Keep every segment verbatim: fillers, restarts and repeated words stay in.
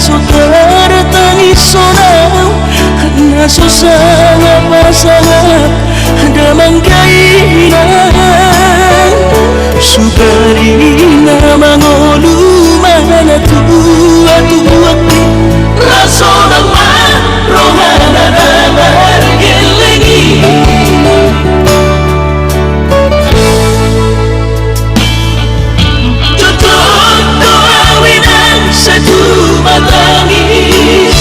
so tartangis sonang, na so sangap-sangap damang dainang. Sugari na mangolu ma na tua-tua i, ra sonang ma rohana na margelleng i. Jotjot do au inang sai tumatangis,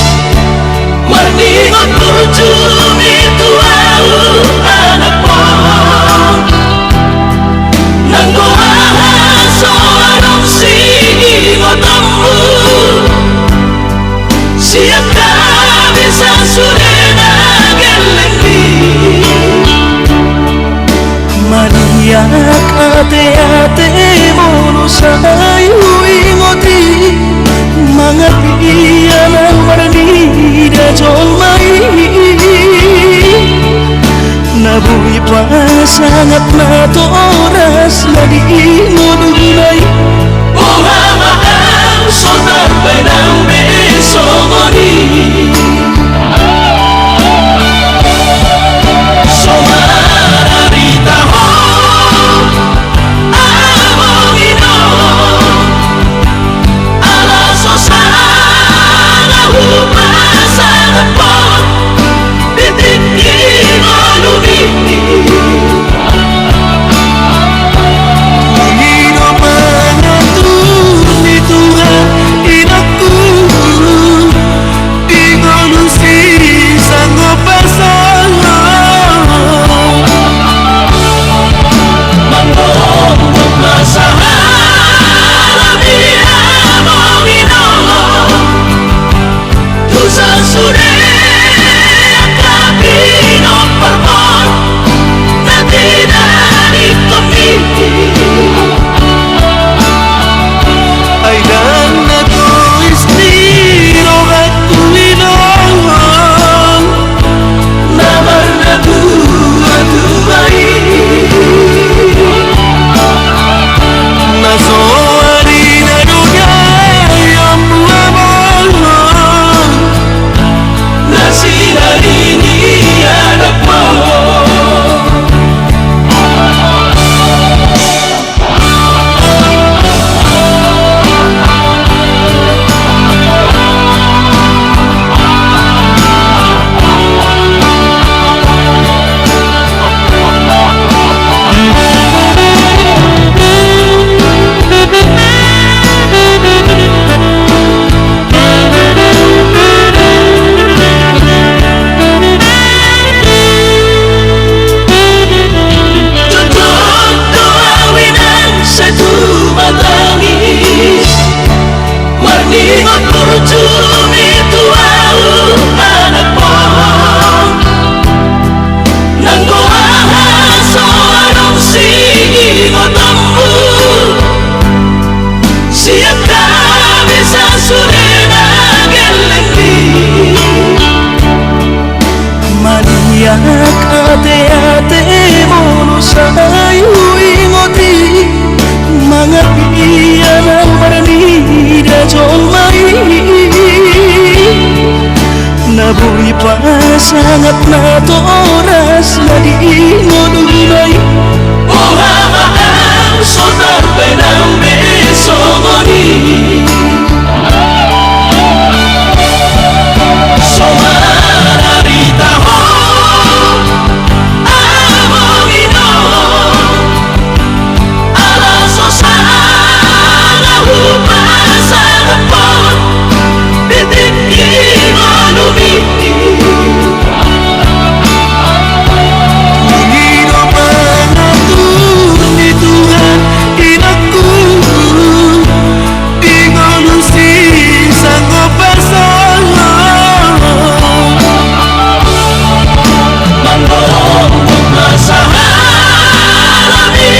marningot burju i tu au anakmu. Nanggo aha so adong siingotonmu, sian hami sasudena gellengmi. Maniak ate-ate molo sai huingot i, mangapia na marnida jolma i. Na boi pasangap natoras na di ngoluna i. Boha ma au so tarbaen be songon i. So mararita ho amang inong, ala so sanga hupasangap ho di tingki ngolumi. Dung i do pangatur ni Tuhan inangku, di ngolu sisangop pasangap. Manggombot ma sahala di amang inong, tu sasude angka pinomparmon na tinadingkonmi. Ai ndang na tois ni rohangku inong, na marnatua-tua i. Na so adina do gabe ampu amang, na sinari ni anakmu. Jotjot do au inang sai tumatangis, marningot burju i tu au anakmu. Nanggo aha so adong siingotonmu, sian hami sasudena gellengmi. Maniak ate-ate molo sai huingot i, mangapia na marnida jolma i. Na boi pasangap natoras na di ngoluna i. Boha ma au so tarbaen be songon i. So mararita ho amang inong, ala so sanga hupasangap ho di tingki ngolumi. Dung i do pangatur ni Tuhan inangku, di ngolu sisangop pasangap. Manggombot ma sahala di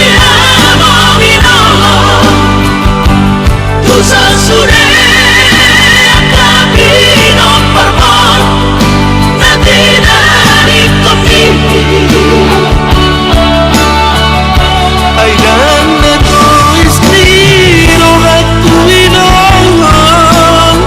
amang inong, tu sasude angka pinomparmon na tinadingkonmi. Ai ndang na tois ni rohangku inong,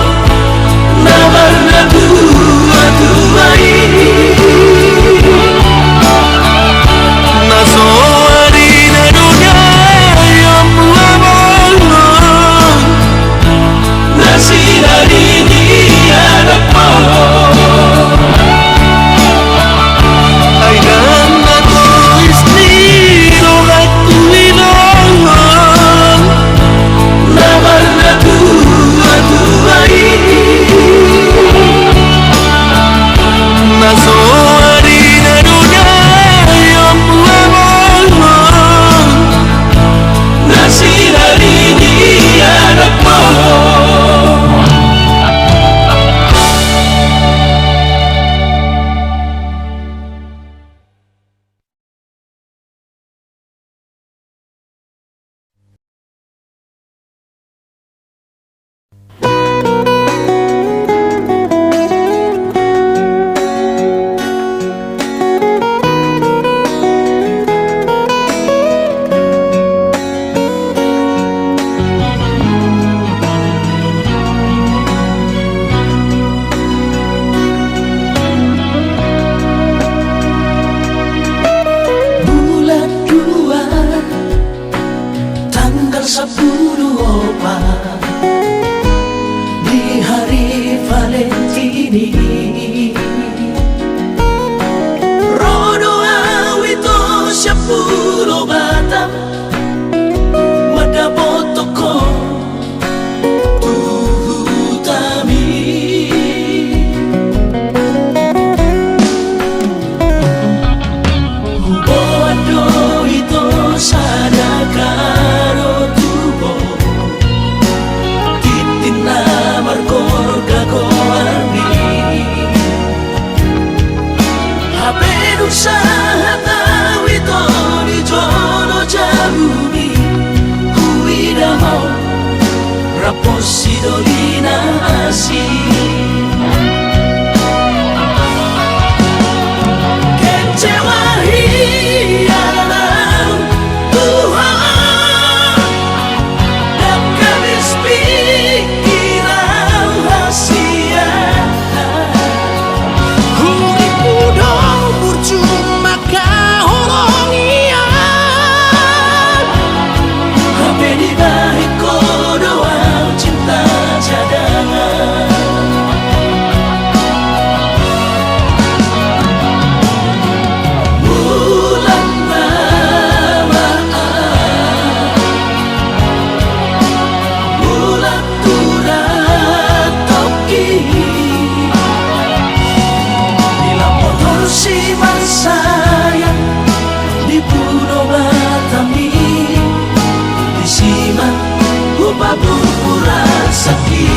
Pos si dolina asi. Kecewa hia dalam Tuhan. Ndang habis pikiran hasian. Huripmu do burju mangkaholongi au. Hape dibahen ho do au cinta cadangan. Mulak ma au. Mulak tu ra tongkin. Di lampu torsi marsayap di Pulo Batam i. Disi ma hupaburpura sangkin.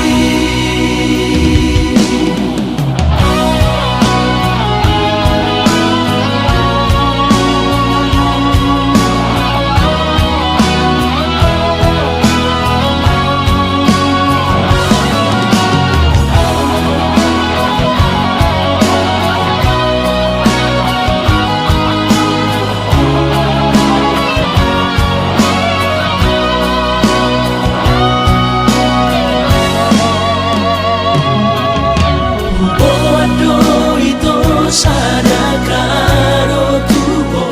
Huboan do ito sada karo tu ho,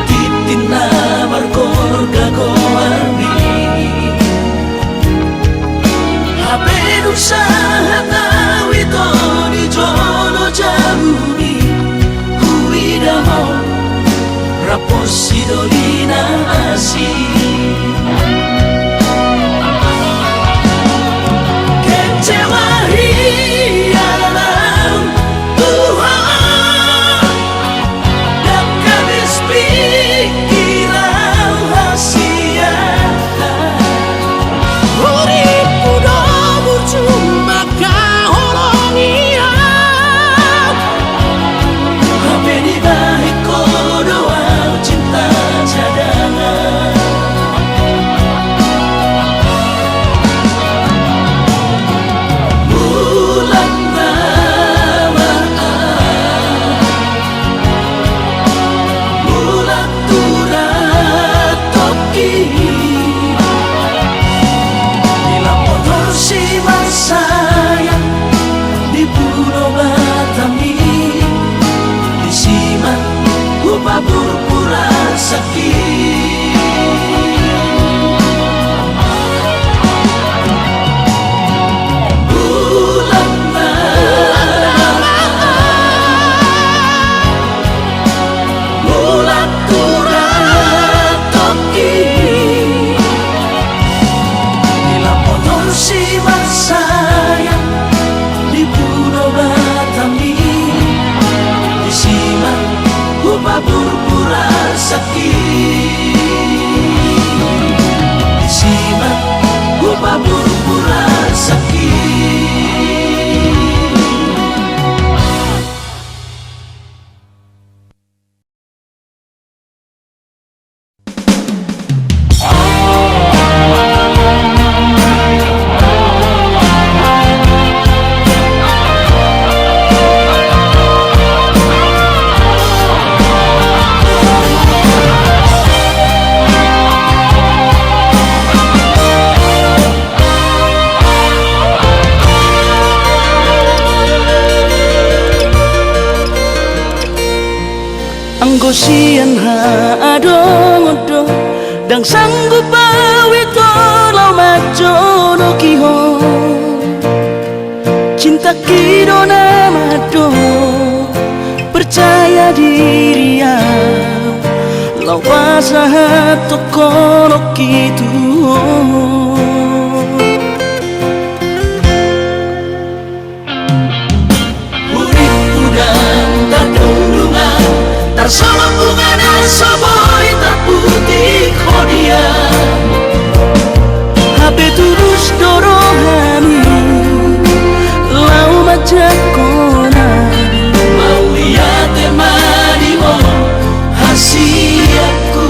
tintin na margorga goarmi. Hape dung sahat au ito di jolo jabumi, huida ho ra pos si dolina asi. Kecewa hia dalam Tuhan. Ndang habis pikiran hasian. Huripmu do burju mangkaholongi au. Hape dibahen ho do au cinta cadangan. Mulak ma au. Mulak tu ra tongkin. Di lampu torsi marsayap di Pulo Batam i. Disi ma hupaburpura sangkin. Mulak ma au. Mulak tu ra tongkin. Di lampu torsi marsayap di Pulo Batam i. Disi ma hupaburpura sangkin. Disi ma hupaburpura sangkin. Anggo sian haadongon do, ndang sanggup au ito laho manjoloki ho. Cintangki do na mandok, percaya diri au, laho pasahat tongkolongki tu ho. Huripmu ndang tardondongan, tarsolop bunga na so boi tarputik ho di au. Hape tulus do rohami laho manjangkon au. Mauliate ma di ho hasianku.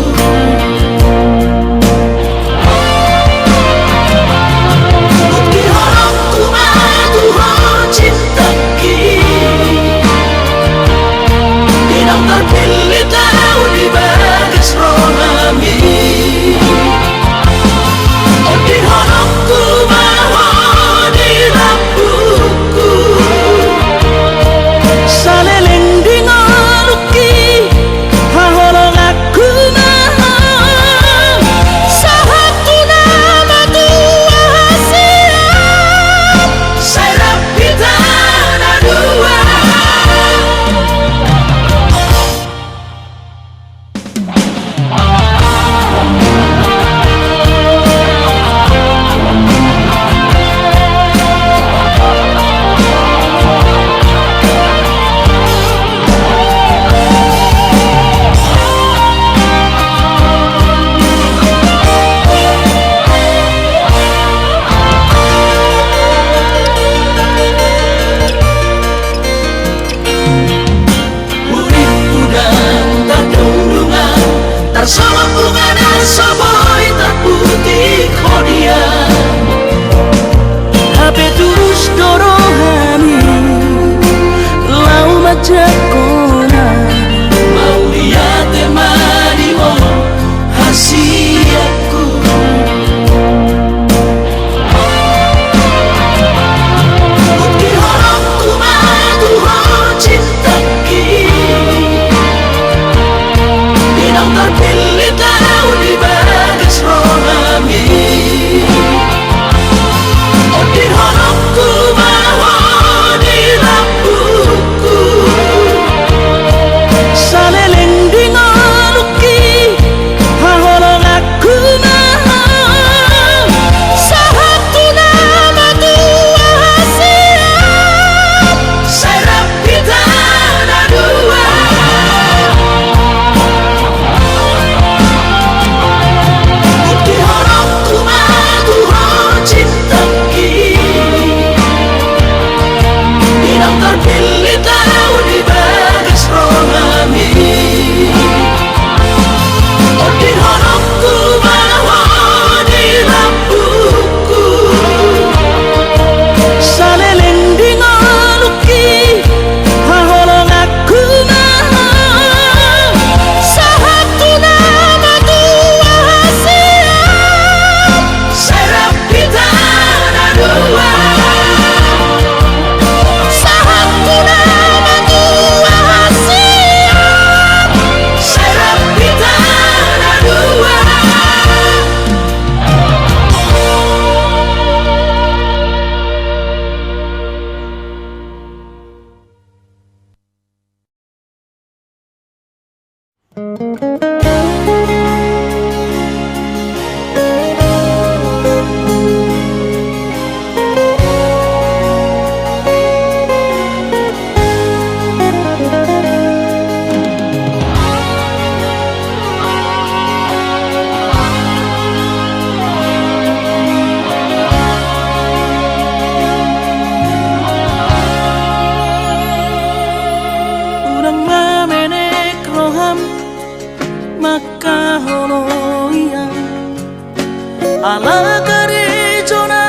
Ala karejo na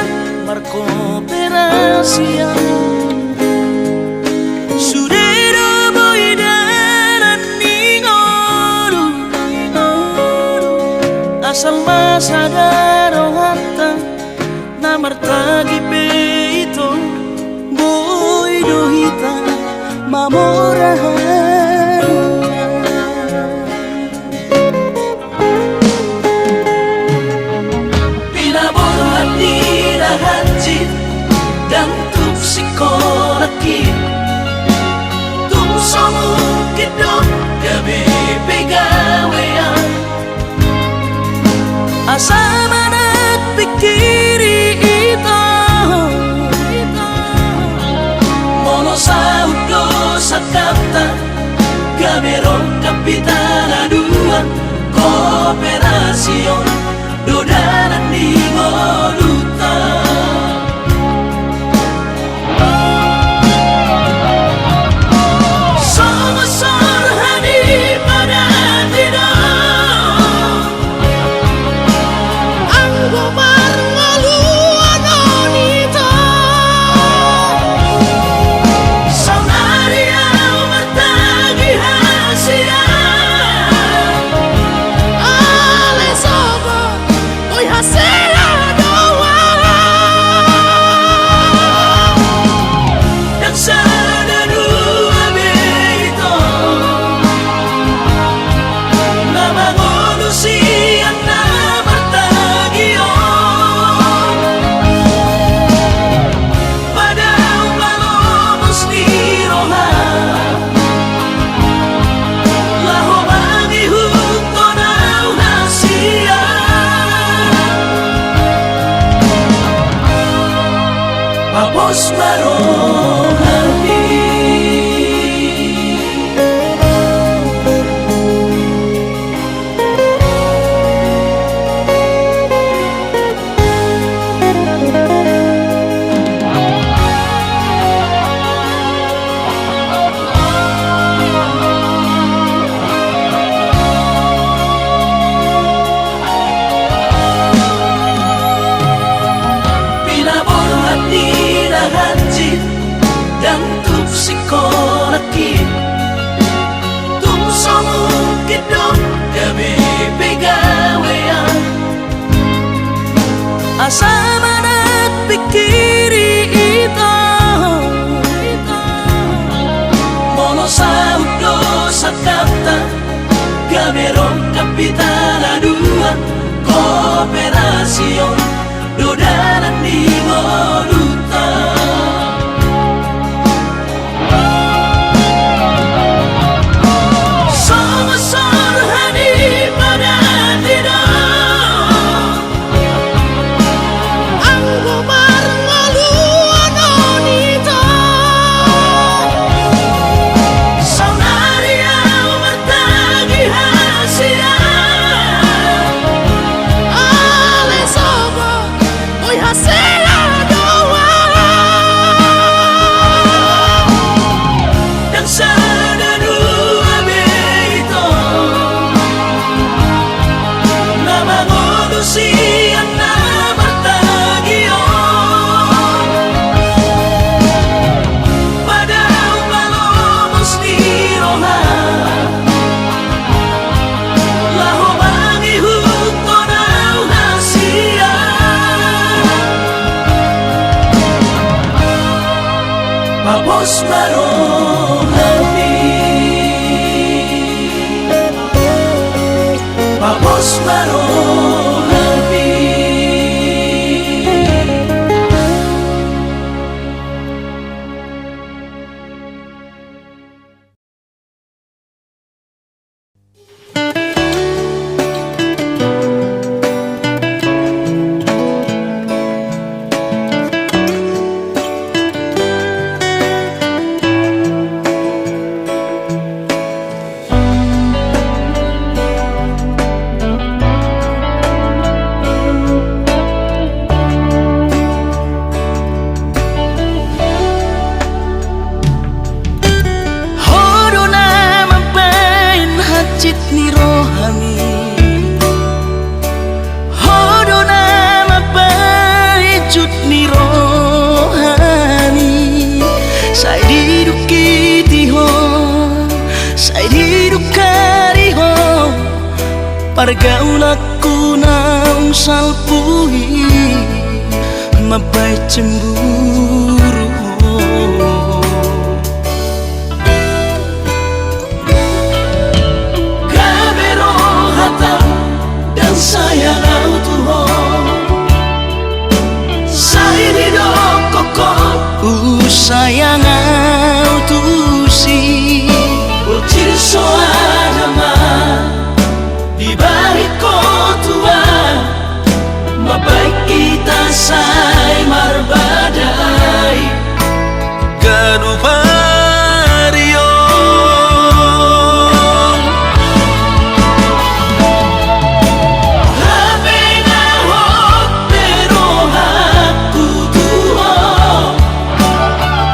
markooperasi an, sude do boi dalan ni ngolu. Asal ma sada rohanta, na martagi pe ito, boi do hita mamora haluaon. Pinaborhat ni na hansit, ndang tuk singkolangki, tung so mungkin do gabe pe gawean. Asa manat pingkiri ito, molo saut do sangkapta, gabe rongkap hita na dua. Kooperasi on do dalan ni ngolunta. Songon sorhan i padati do, anggo marngoluan on ito. Saonari ahu martagi hasian, ale sogot boi hasea do ahu. Ndang sada dua be ito, na mangolu sian na martagi on. Padahal malomos ni roha, laho mangihuthon ahu hasian. Papos ma rohami. Pinaborhat ni na hansit, ndang tuk singkolangki, tung so mungkin do gabe pe gawean. Asa manat pingkiri ito, molo saut do sangkapta, gabe rongkap hita na dua. Kooperasi on do dalan ni ngolunta. Songon sorhan i padati do, anggo marngoluan on ito. Saonari ahu martagi hasian, ale sogot boi hasea do ahu. Ndang sada dua be ito, na mangolu sian na martagi on. Padahal malomos ni roha, laho mangihuthon ahu hasian. Papos ma rohami. Papos ma rohami. Pargaulanku naung salpu i mambahen cemburu ho. Gabe roham ndang sayang au tu ho. Sai didok ho, husayang au tusi. Bocil so ada ma dibahen ho tuan, mambahen hita sai marbadai. Ganup ari on. Hape na hot pe rohangku tu ho.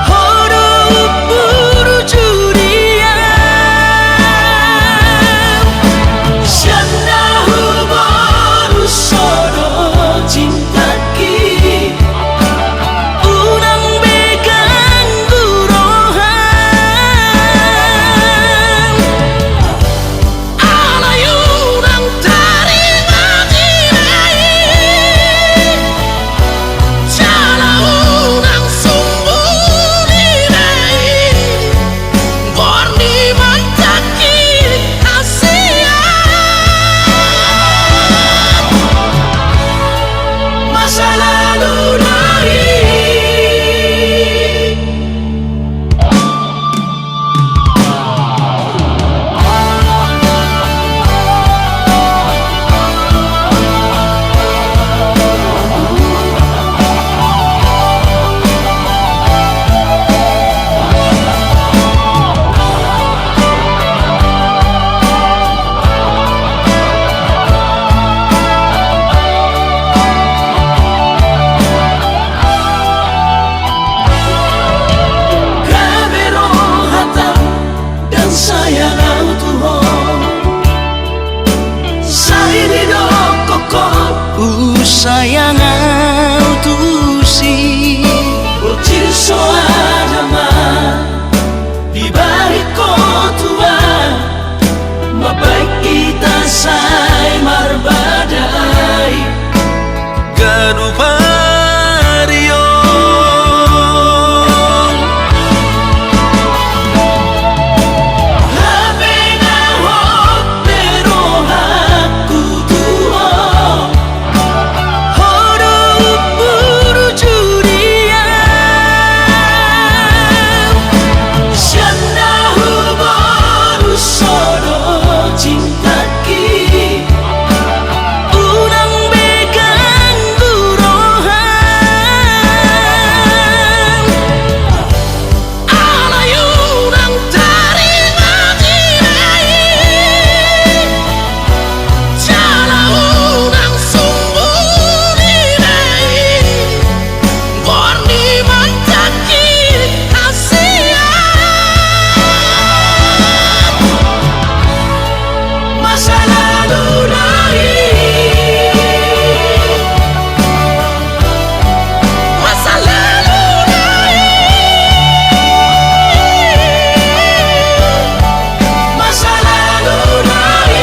Ho do umpur jurian. Sian na huboru so do cintangki. Unang be ganggu roham. Alai unang taringot i be i. Jala unang sumbul i be i. Borngin manjangkit hasian. Masa lalu do i. Gabe roham ndang sayang au tu ho. Sai didok ho, husayang au tusi. Bocil so ada ma dibahen ho tuan, mambahen hita sai marbadai. Ganup ari on. Hape na hot pe rohangku tu ho. Ho do umpur jurian. Sian na huboru so do cintangki. Unang be ganggu roham. Alai unang taringot i be i. Jala unang sumbul i be i. Borngin manjangkit hasian. Masa lalu do i. Masa lalu do i. Masa lalu do i.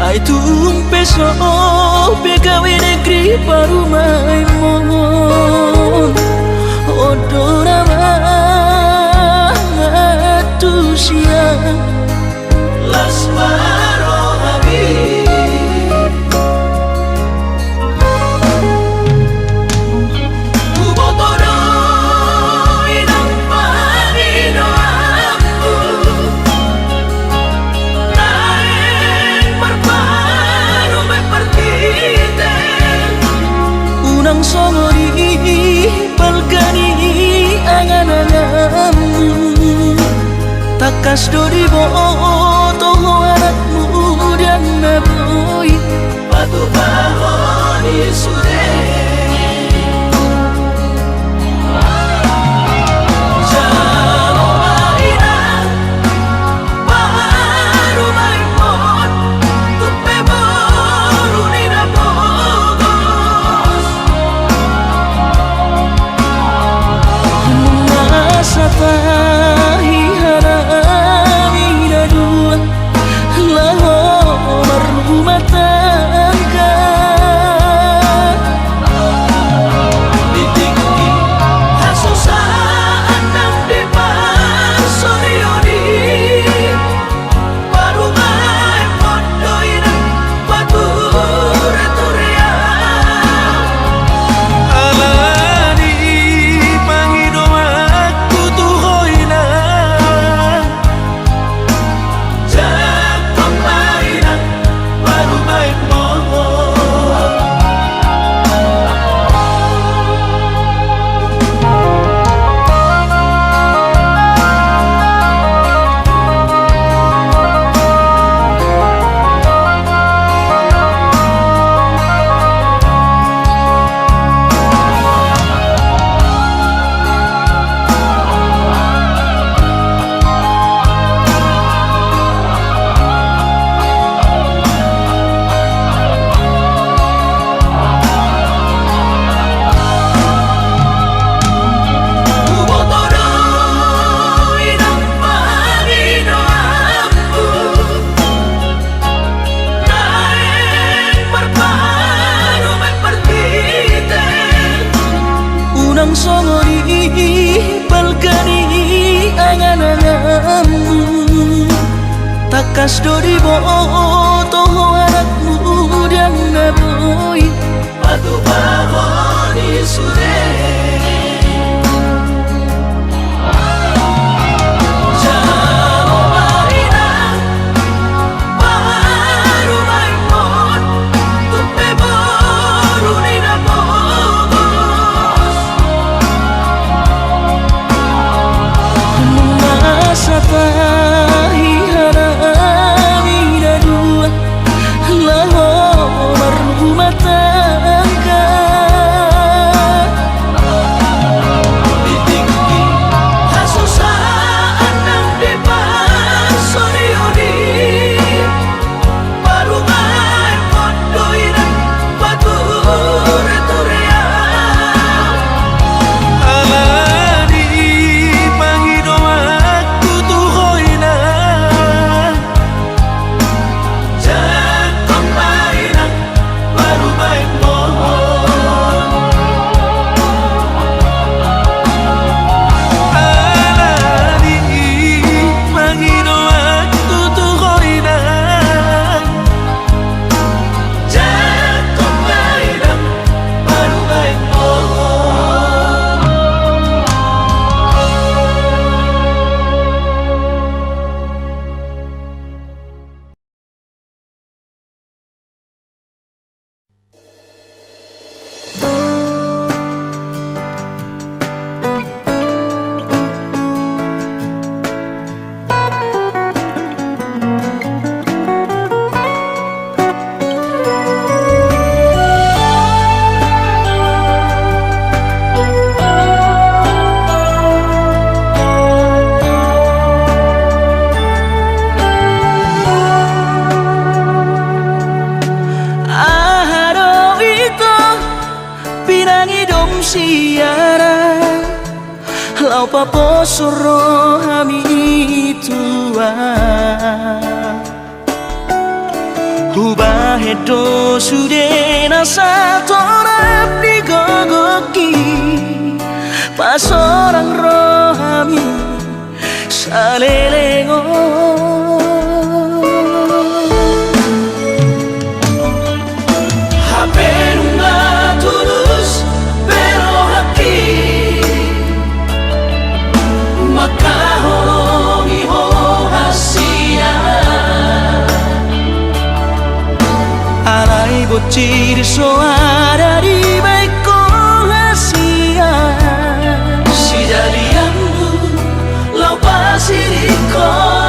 Ai tung pe so pe gabe negeri parumaenmon, on do na mangantusi ahu. Las ma rohami. Tangkas do diboto ho anakmu, ndang na boi patupahon i sude. Jalo ma, inang, parumaenmon, tung pe boru ni na pogos. Nunga satahi hanami na dua laho marrumah tangga. Di tingki hasusaan nang diparsorion i, parumaenmon do, inang, patureturean. Alani i pangidoanku tu ho, inang, jangkon ma, inang, parumaenmon. Huboto do, inang, pangidoanmu, naeng marparumaen marhite. Unang songon i balga ni angan-anganmu. Tangkas do diboto ho anakmu, ndang na boi patupahon i sude. Jalo ma, inang, parumaenmon, tung pe boru ni na pogos. Nunga satahi hanami na dua laho marrumah tangga. Di tingki hasusaan nang diparsorion i, parumaenmon do, inang, patureturean. Alani i pangidoanku tu ho, inang, jangkon ma, inang, parumaenmon. Alani i pangidoanku tu ho, inang, jangkon ma, inang, parumaenmon. Aha do ito pinangido sian anak, laho paposhon rohami, Tuhan. Hubahen do sude na satorop di gogongki, pasorang rohami saleleng on. Hape nunga tulus pe rohangki mangkaholongi ho hasian. Alai bonci do so ada dibahen ho hasian. Sijadianmu laho pasirikhon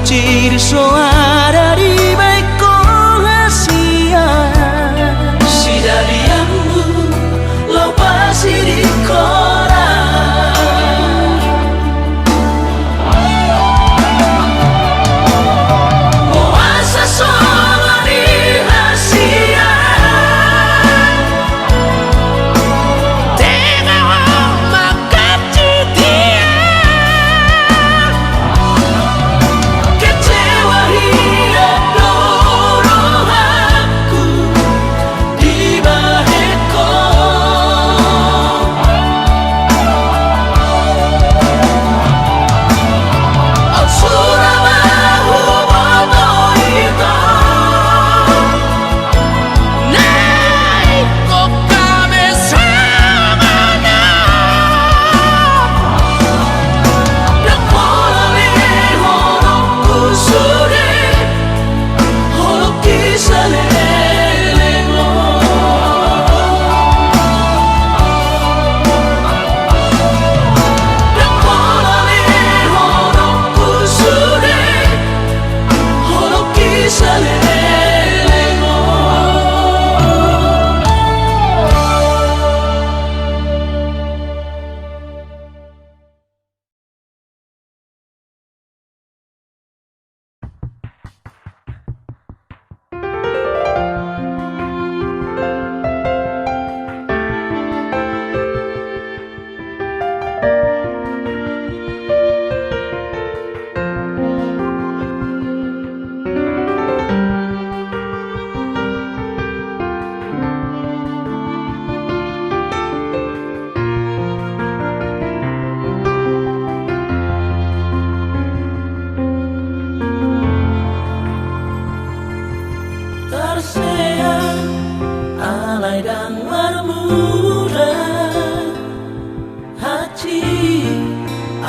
Siri so ada dibaen ho hasian. Sidalianmu laho pasirihon hami. Boasa songon i hasian? Tenga ho mangkaji dia. Kecewa hian do rohangku dibaen ho. On sura ma huboto ito. Naeng ho hami samangan. Ndang pola lehononku sude holongki saleleng on. Ndang pola lehononku sude holongki saleleng on. Tarseang alai ndang marmula aji,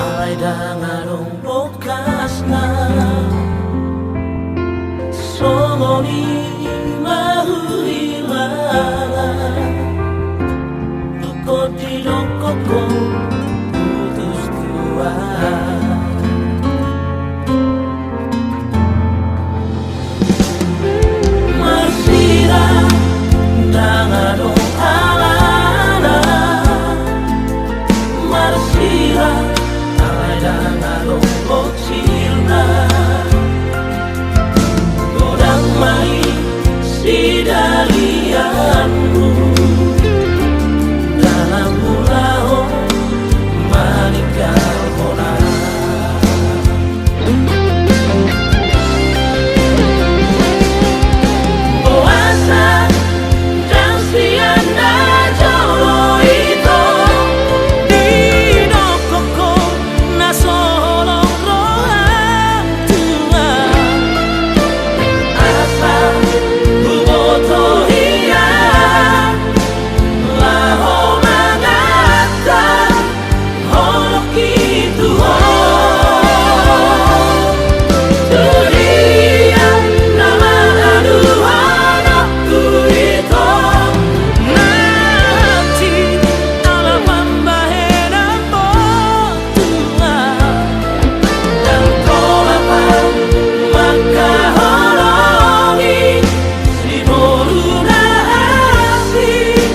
alai ndang adong bokasna. Songon i ma huhilala, tung didok ho putus tua. Marsirang ndang adong alana, marsirang alai ndang adong bocilna. Godang ma i sidalianmu, dalan mulaon maninggalhon au. Boasa ndang sian na jolo ito didok ho na so holong roham, Tuhan? Asa huboto hian laho mangantar holongki tu ho. Tu dia nama aduhononku ito, na aji ala pambahenanmu, Tuhan. Ndang pola mangkaholongi si boru na asing.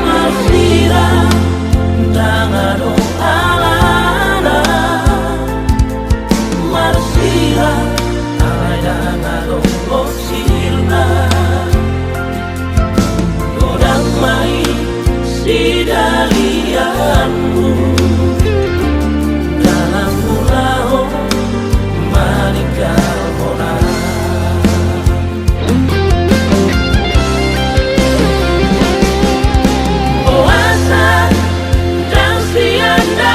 Marsirang ndang adong alana, marsirang alai ndang adong bocilna. Godang ma i sidalianmu, dalan mulaon maninggalhon au. Boasa ndang sian na